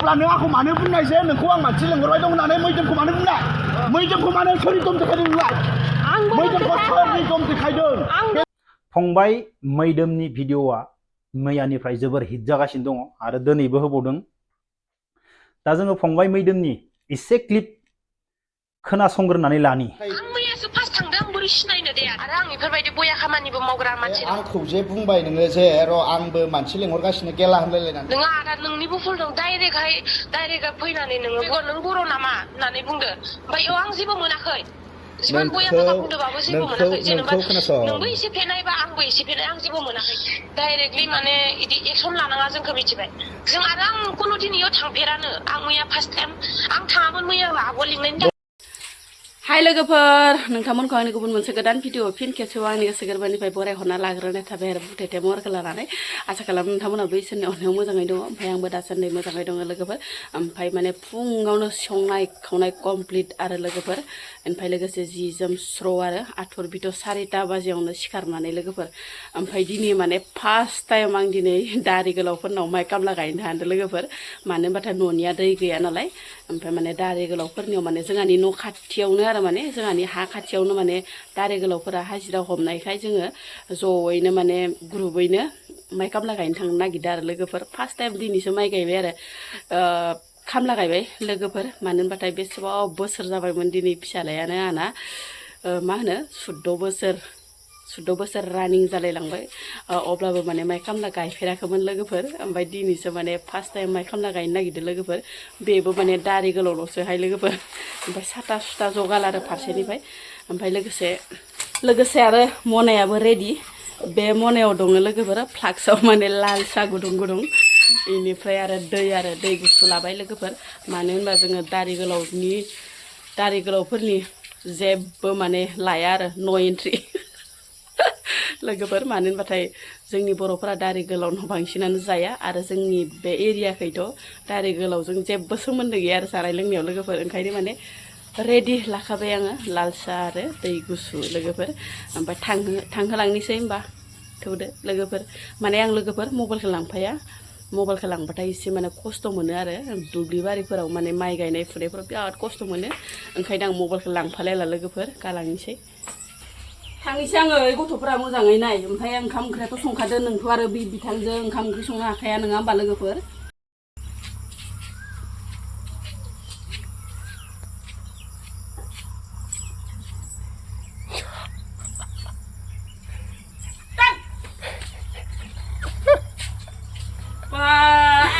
अब्ला नों आंखौ मानो बुंनाय जे नोंखौ आं मानसि लेंहरबाय दं होननानै मैदोमखौ मानो बुंनाय मैदोमखौ मानो सोरनि दम देखायदों नोंलाय मैदोमखौ सोरनि दम देखायदों फंबाय मैदोमनि भिडिअआ मैयानिफ्राय जोबोर हिट जागासिनो दङ आरो दिनैबो होबावदों दा जोङो फंबाय मैदोमनि एसे क्लिप खोनासंग्रोनानै लानि आंखौ जे बुंबाय नोङो जे र' आंबो मानसि लेंहरगासिनो गेला होनलायलायनानै नोङो आदा नोंनिबो भुल दं डाइरेक्टयै फैनानै नोङो नों बर' नामा होननानै बुंदो ओमफ्राय आं जेबो मोनाखै जिमान बया बाजा बुंदोबाबो जेबो मोनाखै जेनेबा नोंबो एसे फेनाय बा आंबो एसे फेनाय आं जेबो मोनाखै डाइरेक्टलि माने इदि एक्सन लानाङा जोंखौ मिथिबाय जों आरो आं कुनु दिन इयाव थांफेरानो आं मैया फार्स्ट टाइम आं थाङामोन मैया आब' लिंनायनि हाय लोगोफोर नोंथांमोनखौ आंनि गुबुन मोनसे गोदान भिडिअ फिन खेबसेबाव आंनि गोसो गोरबोनिफ्राय बरायहरना लाग्रोनाय थाबाय आरो बुथेथे महरखौ लानानै आसा खालामो नोंथांमोनाबो इसोरनि अननायाव मोजाङै दङ ओमफ्राय आंबो दासान्दि मोजाङै दङ लोगोफोर ओमफ्राय माने फुङावनो संनाय खावनाय कमप्लिट आरो लोगोफोर ओमफ्राय लोगोसे जि जोम स्र' आरो आठर बिथ' 4टा बाजियावनो सिखारनानै लोगोफोर ओमफ्राय दिनै माने फार्स्ट टाइम आं दिनै दारि गोलावफोरनाव माइ खामला गायनो थांदों लोगोफोर मानो होनबाथाय न'निया दै गैया नालाय ओमफ्राय माने दारि गोलावफोरनियाव माने जोंहानि न' खाथियावनो आरो माने जोंहानि हा खाथियावनो माने दारि गोलावफोरा हाजिरा हमनायखाय जोङो ज'यैनो माने ग्रुपैनो माइ खामला गायनो थांनो नागिरदों आरो लोगोफोर फार्स्ट टाइम दिनैसो माइ गायबाय आरो खामला गायबाय लोगोफोर मानो होनबाथाय बेसेबा बोसोर जाबायमोन दिनै फिसालायानो आंना मा होनो 14 बोसोर रानिं जालायलांबाय अब्लाबो माने माइ खामला गायफेराखैमोन लोगोफोर ओमफ्राय दिनैसो माने फार्स्ट टाइम माइ खामला गायनो नागिरदों लोगोफोर बेबो माने दारि गोलावल'सोहाय लोगोफोर ओमफ्राय साथा सुथा जगाल आरो फारसेनिफ्राय ओमफ्राय लोगोसे आरो मनायाबो रेडि बे मनायाव दङ लोगोफोर फ्लाक्सआव माने लाल साहा गुदुं गुदुं बेनिफ्राय आरो दै गुसु लाबाय लोगोफोर मानो होनबा जोङो दारि गोलावफोरनि जेबो माने लाया आरो नो एन्ट्रि लोगोफोर मानो होनबाथाय जोंनि बर'फोरा दारि गोलाव बांसिनानो जाया आरो जोंनि बे एरियाखैथ' दारि गोलावजों जेबो सोमोन्दो गैया आरो जानाय लोंनायाव लोगोफोर ओंखायनो माने रेडि लाखाबाय आङो लाल साहा आरो दै गुसु लोगोफोर ओमफ्राय थांहोलांनोसै होमबा थौदो लोगोफोर माने आं लोगोफोर मबाइलखौ लांफाया मबाइलखौ लांबाथाय एसे माने खस्थ' मोनो आरो दुब्लि बारिफोराव माने माइ गायनाय फुनायफोराव बिराद खस्थ' मोनो ओंखायनो आं मबाइलखौ लांफालायला लोगोफोर गालांनोसै थांनोसै आङो गथ'फोरा मोजाङै नाय ओमफ्राय ओंखाम ओंख्रियाथ' संखादो नोंथ' आरो बिथांजों ओंखाम ओंख्रि संनो हाखाया नङा होमबा लोगोफोर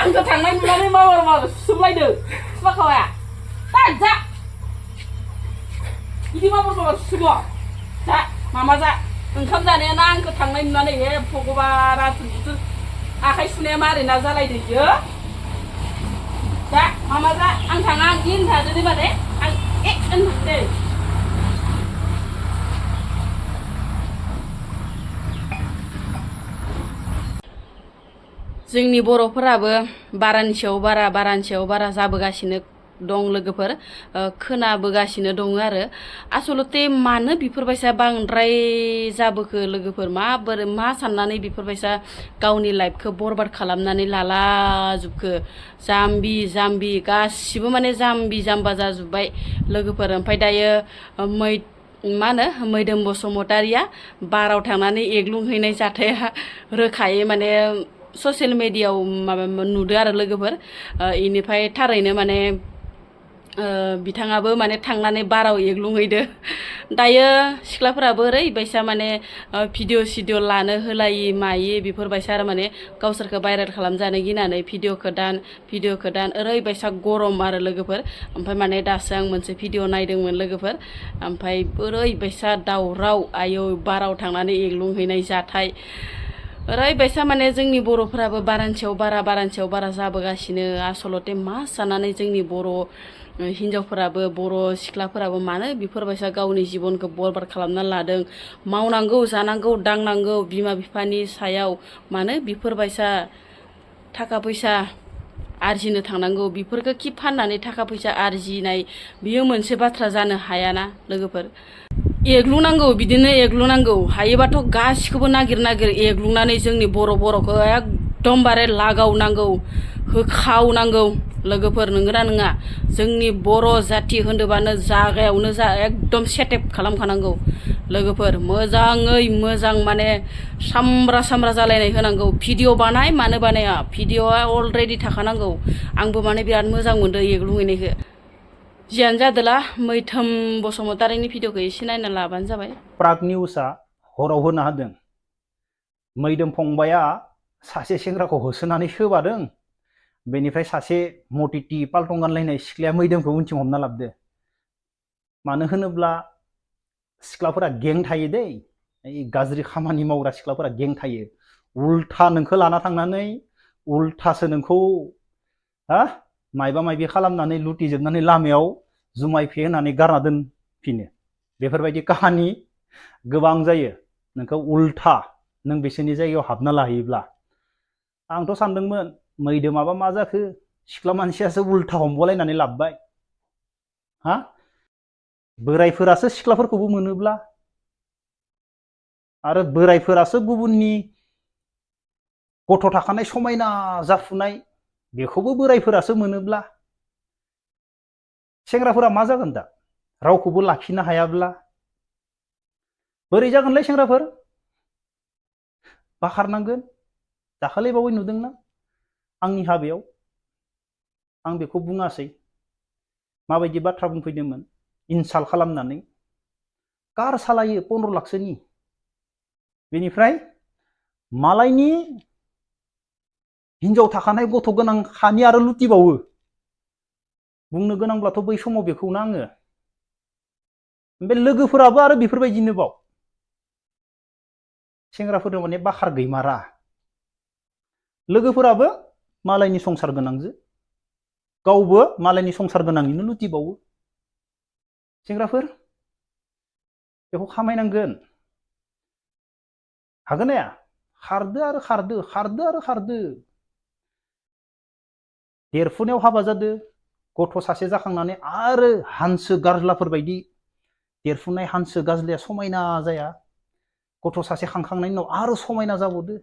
आंखौ थांनाय नुनानै मावो सुलायदों सुबाखाया जा बिदि मावो सुबो जा मामा जा ओंखाम जानायाना आंखौ थांनाय नुनानै हे भगबान आखाइ सुनाया मारैना जालायदो बियो जा मामा जा आं थाङा आं दिन थादों माने आं दे जोंनि बर'फोराबो बारानि सायाव बारा जाबोगासिनो दं लोगोफोर खोनाबोगासिनो दङ आरो आसलते मानो बेफोरबायसा बांद्राय जाबोखो लोगोफोर माबोरै मा साननानै बेफोरबायसा गावनि लाइफखौ बरबाद खालामनानै लालाजोबखो जाम्बि गासिबो माने जाम्बि जाम्बा जाजोब्बाय लोगोफोर ओमफ्राय दायो मा होनो मैदोम बसुमतारिया बाराव थांनानै एग्लुंहैनाय जाथाया रोखायै माने ससियेल मिडियायाव माबा नुदो आरो लोगोफोर इनिफ्राय थारैनो माने बिथाङाबो माने थांनानै बाराव एग्लुंहैदो दायो सिख्लाफोराबो ओरैबायसा माने भिडिअ सिडिअ लानो होलायि मायि बेफोरबायसा आरो माने गावसोरखौ भाइरेल खालामजानो गिनानै भिडिअखौ दान ओरैबायसा गरम आरो लोगोफोर ओमफ्राय माने दासो आं मोनसे भिडिअ नायदोंमोन लोगोफोर ओमफ्राय ओरैबायसा दावराव आयौ बाराव थांनानै एग्लुंहैनाय जाथाय ओरैबायसा माने जोंनि बर'फोराबो बारानि सायाव बारा जाबोगासिनो आसलते मा साननानै जोंनि बर' हिन्जावफोराबो बर' सिख्लाफोराबो मानो बेफोरबायसा गावनि जिबनखौ बरबाद खालामना लादों मावनांगौ जानांगौ दांनांगौ बिमा बिफानि सायाव मानो बेफोरबायसा थाखा फैसा आरजिनो थांनांगौ बेफोरखौ कि फाननानै थाखा फैसा आरजिनाय बियो मोनसे बाथ्रा जानो हायाना लोगोफोर बिदिनो एग्लुनांगौ हायोबाथ' गासिखौबो नागिर एग्लुंनानै जोंनि बर'खौ एकदमबारे लागावनांगौ होखावनांगौ लोगोफोर नंगौना नङा जोंनि बर' जाथि होनदोबानो जागायावनो जा एकदम सेटेप खालामखानांगौ लोगोफोर मोजाङै मोजां माने सामब्रा सामब्रा जालायनाय होनांगौ भिडिअ बानाय मानो बानाया भिडिअआ अलरेडि थाखानांगौ आंबो माने बिराद मोजां मोनदों एग्लुंहैनायखौ जियानो जादोला मैथोम बसुमतारीनि भिडिअखौ एसे नायना लाबानो जाबाय प्राग निउसआ हराव होनो हादों मैदोम फंबाया सासे सेंग्राखौ होसोनानै सोबादों बेनिफ्राय सासे मटिटि पाल्टं गानलायनाय सिख्लाया मैदोमखौ उनथिं हमना लाबदो मानो होनोब्ला सिख्लाफोरा गें थायो दै गाज्रि खामानि मावग्रा सिख्लाफोरा गें थायो उल्था नोंखौ लाना थांनानै उल्थासो नोंखौ मायबा मायबि खालामनानै लुटिजोबनानै लामायाव जुमाय फे होनानै गारना दोनफिनो बेफोरबायदि काहानि गोबां जायो नोंखौ उल्था नों बिसोरनि जायगायाव हाबना लाहैयोब्ला आंथ' सानदोंमोन मैदोमाबा मा जाखो सिख्ला मानसियासो उल्था हमबलायनानै लाबबाय बोरायफोरासो सिख्लाफोरखौबो मोनोब्ला आरो बोरायफोरासो गुबुननि गथ' थाखानाय समायना जाफुनाय बेखौबो बोरायफोरासो मोनोब्ला सेंग्राफोरा मा जागोन दा रावखौबो लाखिनो हायाब्ला बोरै जागोनलै सेंग्राफोर बाखारनांगोन दाखालि बावै नुदोंना आंनि हाबायाव आं बेखौ बुङासै माबायदि बाथ्रा बुंफैदोंमोन इनसाल्ट खालामनानै कार सालायो 15 लाखसोनि बेनिफ्राय मालायनि हिनजाव थाखानाय गथ' गोनां खानि आरो लुटिबावो बुंनो गोनांब्लाथ' बै समाव बेखौनो आङो बे लोगोफोराबो आरो बेफोरबायदिनो बाव सेंग्राफोरनो माने बाखार गैमारा लोगोफोराबो मालायनि संसार गोनांजो गावबो मालायनि संसार गोनांनिनो लुटिबावो सेंग्राफोर बेखौ खामायनांगोन हागोन ना खारदो आरो खारदो खारदो आरो खारदो देरफुनायाव हाबा जादो गथ' सासे जाखांनानै आरो हांसो गाज्लाफोर बायदि देरफुनाय हांसो गाज्लाया समायना जाया गथ' सासे खांखांनायनि उनाव आरो समायना जाबावदो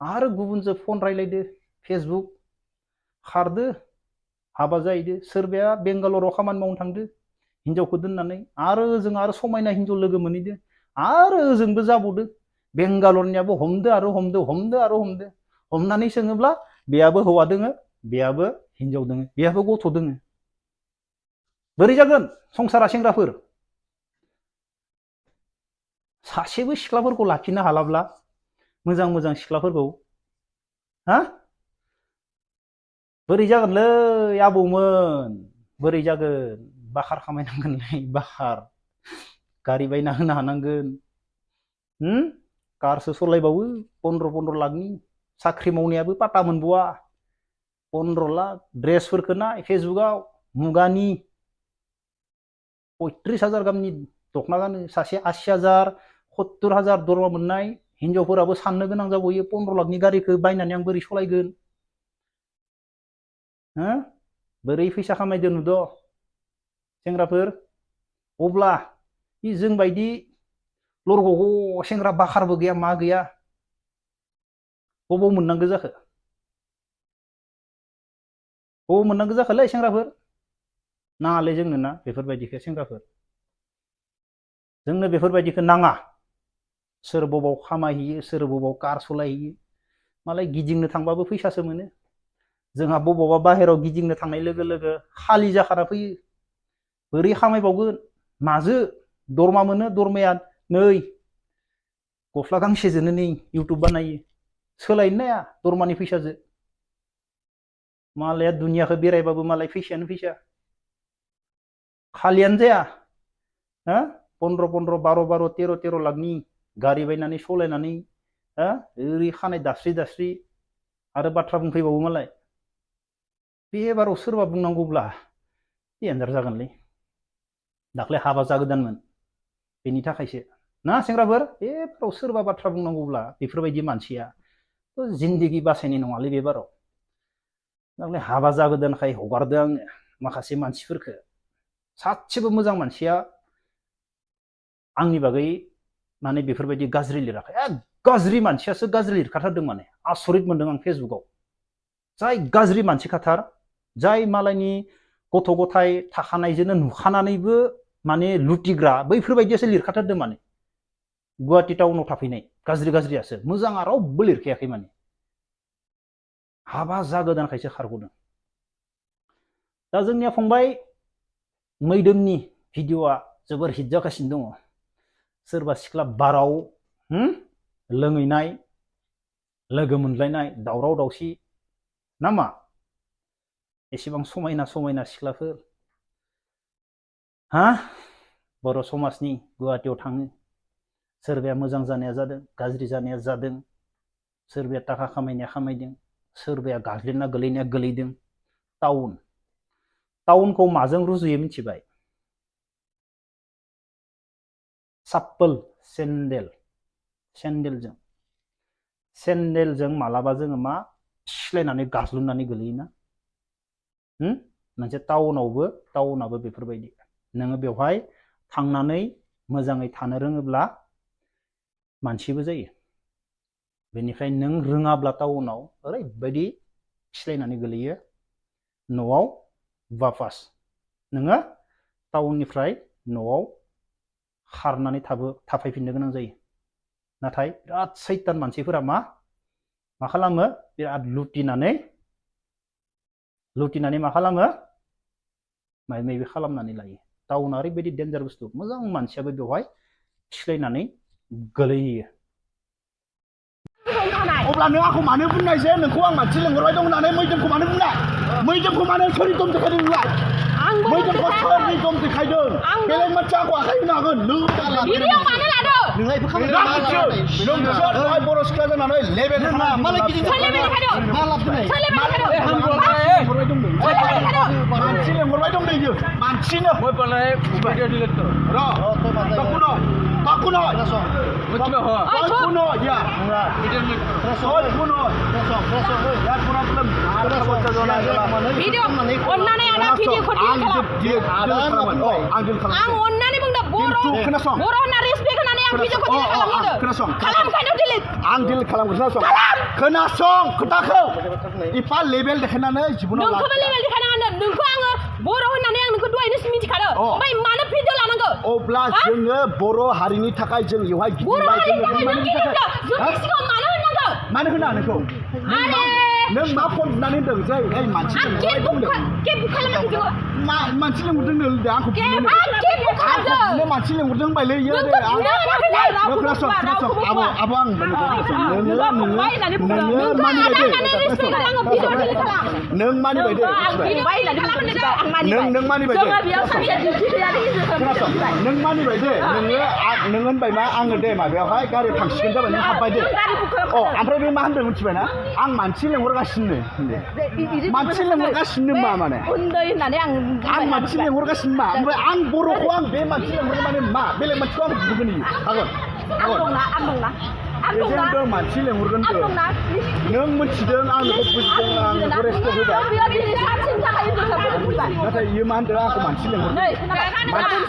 आरो गुबुनजों फन रायलायदो फेसबुक खारदो हाबा जाहैदो सोरबाया बेंगालराव खामानि मावनो थांदो हिनजावखौ दोननानै आरो ओजों आरो समायना हिनजाव लोगो मोनहैदो आरो ओजोंबो जाबावदो बेंगालरनियाबो हमदो आरो हमदो हमदो आरो हमदो हमनानै सोङोब्ला बेयाबो हौवा दोङो बेयाबो हिनजाव दोङो बेयाबो गथ' दोङो बोरै जागोन संसारा सेंग्राफोर सासेबो सिख्लाफोरखौ लाखिनो हालाब्ला मोजां मोजां सिख्लाफोरखौ बोरै जागोनलै आबौमोन बोरै जागोन बाखार खामायनांगोनलै बाखार गारि बायना होनो हानांगोन कारसो सलायबावो 15 लाखनि साख्रि मावनायाबो पाता मोनबावा 15 लाख ड्रेसफोरखौ नाय फेसबुकआव मुगानि 35,000 गाहामनि दखना गानो सासे 80,000 70,000 दरमा मोननाय हिनजावफोराबो साननो गोनां जाबोयो 15 लाखनि गारिखौ बायनानै आं बोरै सलायगोन बोरै फैसा खामायदो नुद सेंग्राफोर अब्ला जों बायदि लरग'ग सेंग्रा बाखारबो गैया मा गैया बबाव मोननांगौ जाखो बबाव मोननांगौ जाखोलै सेंग्राफोर नाङालै जोंनो ना बेफोरबायदिखौ सेंग्राफोर जोंनो बेफोरबायदिखौ नाङा सोर बबाव खामायहैयो सोर बबाव कार सलायहैयो मालाय गिदिंनो थांबाबो फैसासो मोनो जोंहा बबावबा बाहेराव गिदिंनो थांनाय लोगो लोगो खालि जाखाना फैयो बोरै खामायबावगोन माजो दरमा मोनो दरमाया नै गस्ला गांसेजोंनो नै इउटुब बानायो सोलायनो नाया दरमानि फैसाजों मालाया दुनियाखौ बेरायबाबो मालाय फैसायानो फैसा खालियानो जाया 15 12 13 लाखनि गारि बायनानै सलायनानै ओरै खानाय दास्रि दास्रि आरो बाथ्रा बुंफैबावो मालाय बे एबाराव सोरबा बुंनांगौब्ला देन्जार जागोनलै दाख्लै हाबा जागोदानमोन बेनि थाखायसो ना सेंग्राफोर एबाराव सोरबा बाथ्रा बुंनांगौब्ला बेफोरबायदि मानसिया जिन्दगि बासायनाय नङालै बे बाराव दाख्लै हाबा जागोदानखाय हगारदों आङो माखासे मानसिफोरखौ सासेबो मोजां मानसिया आंनि बागै माने बेफोरबायदि गाज्रि लिराखै गाज्रि मानसियासो गाज्रि लिरखाथारदों माने आसरित मोनदों आं फेसबुकाव जाय गाज्रि मानसि खाथार जाय मालायनि गथ' गथाय थाखानायजोंनो नुखानानैबो माने लुटिग्रा बैफोरबायदियासो लिरखाथारदों माने गुवाहाटी टाउनाव थाफैनाय गाज्रि गाज्रियासो मोजाङा रावबो लिरखायाखै माने हाबा जागोदानखायसो खारग'दों दा जोंनिया फंबाय मैदोमनि भिडिअआ जोबोर हिट जागासिनो दङ सोरबा सिख्ला बाराव लोंहैनाय लोगो मोनलायनाय दावराव दावसि नामा एसेबां समायना समायना सिख्लाफोर बर' समाजनि गुवाहाटीयाव थाङो सोरबाया मोजां जानाया जादों गाज्रि जानाया जादों सोरबाया थाखा खामायनाया खामायदों सोरबाया गाज्लिना गोलैनाया गोलैदों टाउनखौ माजों रुजुयो मिथिबाय साप्पल सेन्देलजों मालाबा जोङो मा सिलायनानै गाज्लुनानै गोलैयोना मोनसे टाउनाबो बेफोरबायदि नोङो बेवहाय थांनानै मोजाङै थानो रोङोब्ला मानसिबो जायो बेनिफ्राय नों रोङाब्ला टाउनाव ओरैबायदि सिलायनानै गोलैयो न'आव वापास नोङो टाउननिफ्राय न'आव खारनानै थाफैफिननो गोनां जायो नाथाय बिराद सैतान मानसिफोरा मा खालामो बिराद लुटिनानै मा खालामो माबा खालामनानै लायो टाउना ओरैबायदि डेन्जार बुस्थु मोजां मानसियाबो बेवहाय सिलायनानै गोलैहैयो अब्ला नों आंखौ मानो बुंनाय जे नोंखौ आं मानसि लेंहरबाय दं होननानै मैदोमखौ मानो बुंनाय मैदोमखौ मानो सोरनि दम देखायदों नोंलाय मैदोमखौ सोरनि दम देखायदों बेलेग मानसिया आंखौ आखाइ होनो हागोन भिडिअ मानो लादों नोंलाय बर' सिख्ला जानानै लेबेल थाङा मालाय गिदिं मा लाब दोनै मानसि लेंहरबाय दं नै मानसिनो खोनासं खोथाखौ इफा लेबेल देखायनानै जिबनाव नोंखौ आङो बर' होननानै आं नोंखौ दहायनो मिथिखादों ओमफ्राय मानो भिडिअ लानांगौ अब्ला जोङो बर' हारिनि थाखाय जों इवहाय मानो होना नोंखौ नों मा फन बुनानै होनदों जे मानसि मानसि लेंहरदों आंखौ मानसि लेंहरदों बायलै खोनासं आब' आं नों मानिबाय दे नों मानिबाय दे नों मानिबाय दे नों होनबाय मा आङो दे माबायावहाय गारियाव थांसिगोन जाबाय नों हाबबाय दे ओमफ्राय बे मा होनदों मिथिबायना आं मानसि लेंहरगासिनो मा माने आं मानसि लेंहरगासिनो मा ओमफ्राय आं बर'खौ आं बे मानसि लेंहरनो माने मा बेलेग मानसिखौ आं बुगोन हागोन मानसि लेंहरगोन नों मिथिदों आं नोंखौ बुजिदों आं नोंखौ रेसपेक्ट होबाय नाथाय इयो मा होनदों आंखौ मानसि लेंहरदों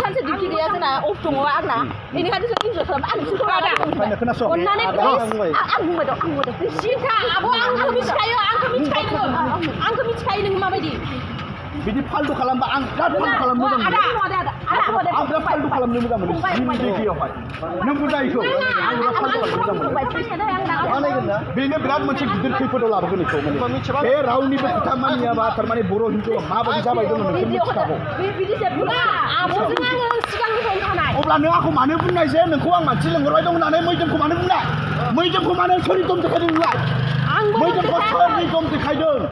सानसे डिउटि गैया जोंना अफ दङ आंना बेनिखायनो जों इन्जय खालामो आं बिसोरखौ खोनासं अननानै आं बुंबाय दं सिन्था आब' आंखौ मिथिखायो नों माबायदि बिदि फाल्टु खालामबा आं बिराद फाल्टु खालामनो मोजां मोनो आं बिराद फाल्टु खालामनो मोजां मोनो जिन्दगियावहाय नों बुजायखौ आं बिराद फाल्टु खालामनो मोजां मोनो बेनो बिराद मोनसे गिदिर खैफोदाव लाबोगोन बेखौ बे रावनिबो खोथा मानियाबा थारमाने बर' हिन्दुआ माबायदि जाबाय दङ नोंसोर मिथिखागौ अब्ला नों आंखौ मानो बुंनाय जे नोंखौ आं मानसि लेंहरबाय दं होननानै मैदोमखौ मानो बुंनाय मैदोमखौ मानो सोरनि दम देखायदों नोंलाय मैदोमखौ सोरनि दम देखायदों